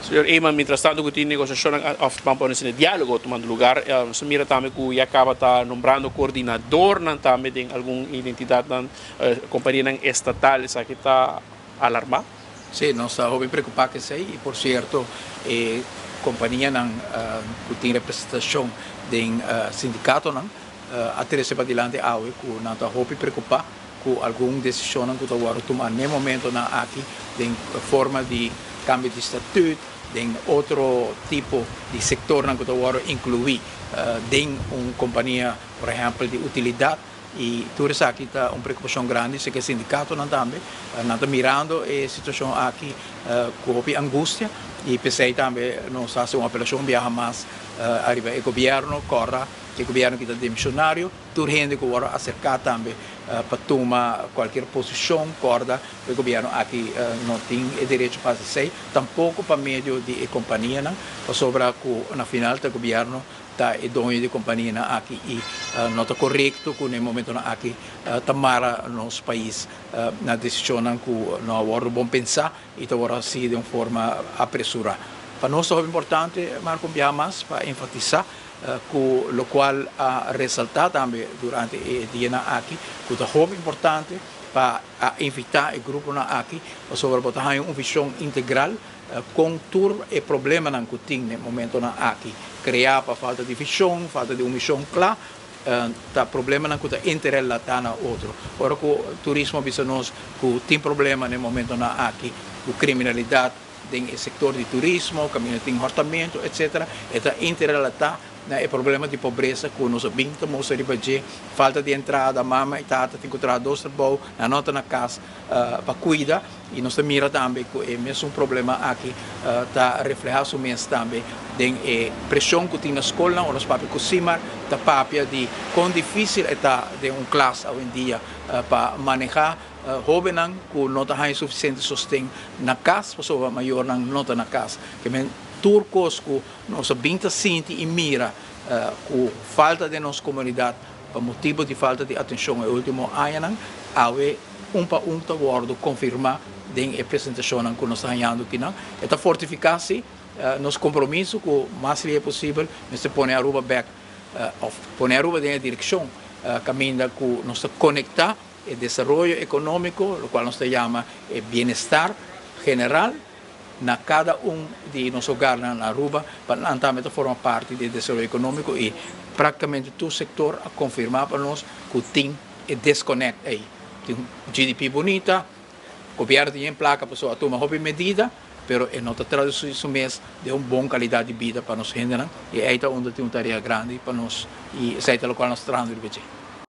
Señor Eman, mientras tanto cu tin negociacion of ban pone asina dialogo tumando lugar, nos a mira tambe cu ya caba ta nombrando coordinadornan tambe den algun identidadnan, companianan estatal, esaki ta alarma? Sí, nos ta hopi preocupa cu esey y por cierto e companianan cu tin representacion den sindicatonan a trece padilanti awe cu nan ta hopi preocupa cu algun decisionnan cu ta wordo tuma n'e momentonan aki den forma di cambio di statuut, den otro tipo di sectornan cu ta wordo inclui den un compania, por ehempel di utilidad, y tur esaki ta un preocupacion grandi, si cu e sindicatonan tambe nan ta mirando e situacion aki cu hopi angustia y p'esey tambe nos ta haci un apelacion biaha mas ariba e gobierno, corda cu e gobierno aki ta demisionario. Tur hende ku wòrdu aserká tambe pa tuma kualkier posishon kòrda ku e gobièrnu aki no tin e derecho pa hasi esei, tampoko pa medio di e kompanianan, pasobra ku na final ta gobièrnu ta e doño di e kompanianan aki i no ta korekto ku na e momentonan aki ta mara nos pais na desishonnan ku no a wòrdu bon pensá i ta wòrdu hasi den un forma apresurá. Pa nos ta hopi importante, Marco, un biaha mas pa enfatisá ku lokual a resaltá tambe durante e dianan aki ku ta hopi importante pa a invitá e gruponan aki pasobra bo ta haña un vishon integral kon tur e problemanan ku tin den momentonan aki kreá pa falta di vishon, falta di un mishon kla ta problemanan ku ta interrelatá na otro. Ora ku turismo a bisa nos ku tin problema den momentonan aki ku kriminalidat, Den e sektor di turismo, kaminda tin hòrtamentu, etsetera, e ta interrelatá na e problema di pobresa ku nos a bin ta mustra riba dje, falta di entrada, mama i tata tin ku traha dos trabou, nan no ta na kas pa kuida, i nos ta mira tambe ku e mesun problema aki ta reflehá su mes tambe den e preshon ku tin na skolnan. Ora nos papia ku Simar ta papia di kon difísil e ta den un klas awendia pa manehá Hóbennan ku no ta haña sufisiente sosten na kas pasobra mayornan no ta na kas. Ke men tur kos ku nos a bin ta sinti i mira ku falta den nos komunidat pa motibu di falta di atenshon e último añanan, awe un pa un ta wòrdu konfirmá den e presentashonnan ku nos ta hañando kinan. E ta fortifiká si nos kompromiso ku mas lihe posibel mester pone Aruba bèk òf pone Aruba den e direkshon kaminda ku nos ta konektá E desaroyo ekonómiko, lokual nos ta yama e bienestar general na kada un di nos hogarnan na Aruba, pa nan tambe ta forma parti di e desaroyo ekonómiko i praktikamente tur sektor a konfirmá pa nos ku tin e deskonèkt ei. Tin GDP bunita, gobièrnu tin yen plaka pasobra a tuma hopi medida, pero e no ta tradusí su mes den un bon kalidat di bida pa nos hendenan i ei ta unda tin un tarea grandi pa nos i esei ta lokual nos ta trahando riba dje.